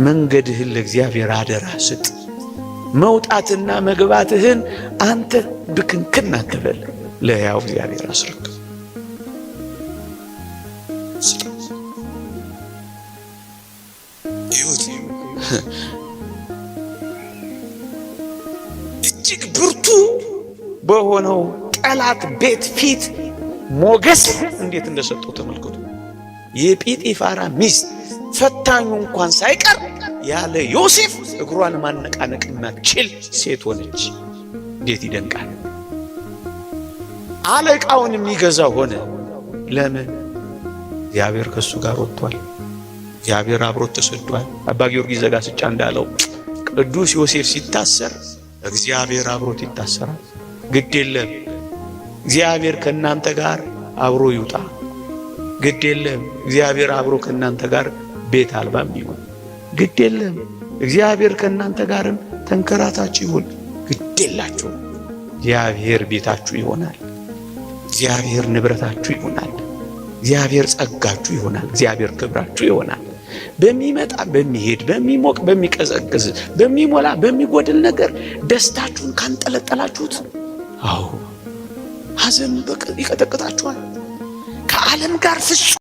መንገድህን ለእግዚአብሔር አደራ ስጥ። መውጣትና መግባትህን አንተ ብክንክን አትበል፣ ለሕያው እግዚአብሔር አስረክብ። እጅግ ብርቱ በሆነው ጠላት ቤት ፊት ሞገስ እንዴት እንደሰጠው ተመልከቱ። የጲጢፋራ ሚስት ፈታኙ እንኳን ሳይቀር ያለ ዮሴፍ እግሯን ማነቃነቅ የማትችል ሴት ሆነች። እንዴት ይደንቃል! አለቃውን የሚገዛ ሆነ። ለምን? እግዚአብሔር ከእሱ ጋር ወጥቷል። እግዚአብሔር አብሮት ተሰዷል። አባ ጊዮርጊስ ዘጋስጫ እንዳለው ቅዱስ ዮሴፍ ሲታሰር እግዚአብሔር አብሮት ይታሰራል። ግድ የለም እግዚአብሔር ከእናንተ ጋር አብሮ ይውጣ። ግድ የለም እግዚአብሔር አብሮ ከእናንተ ጋር ቤት አልባም ይሁን። ግድ የለም እግዚአብሔር ከእናንተ ጋርም ተንከራታች ይሁን። ግድ የላችሁ እግዚአብሔር ቤታችሁ ይሆናል። እግዚአብሔር ንብረታችሁ ይሆናል። እግዚአብሔር ጸጋችሁ ይሆናል። እግዚአብሔር ክብራችሁ ይሆናል። በሚመጣ በሚሄድ በሚሞቅ በሚቀዘቅዝ በሚሞላ በሚጎድል ነገር ደስታችሁን ካንጠለጠላችሁት፣ አዎ ሐዘን ይቀጠቅጣችኋል። ከዓለም ጋር ፍጹም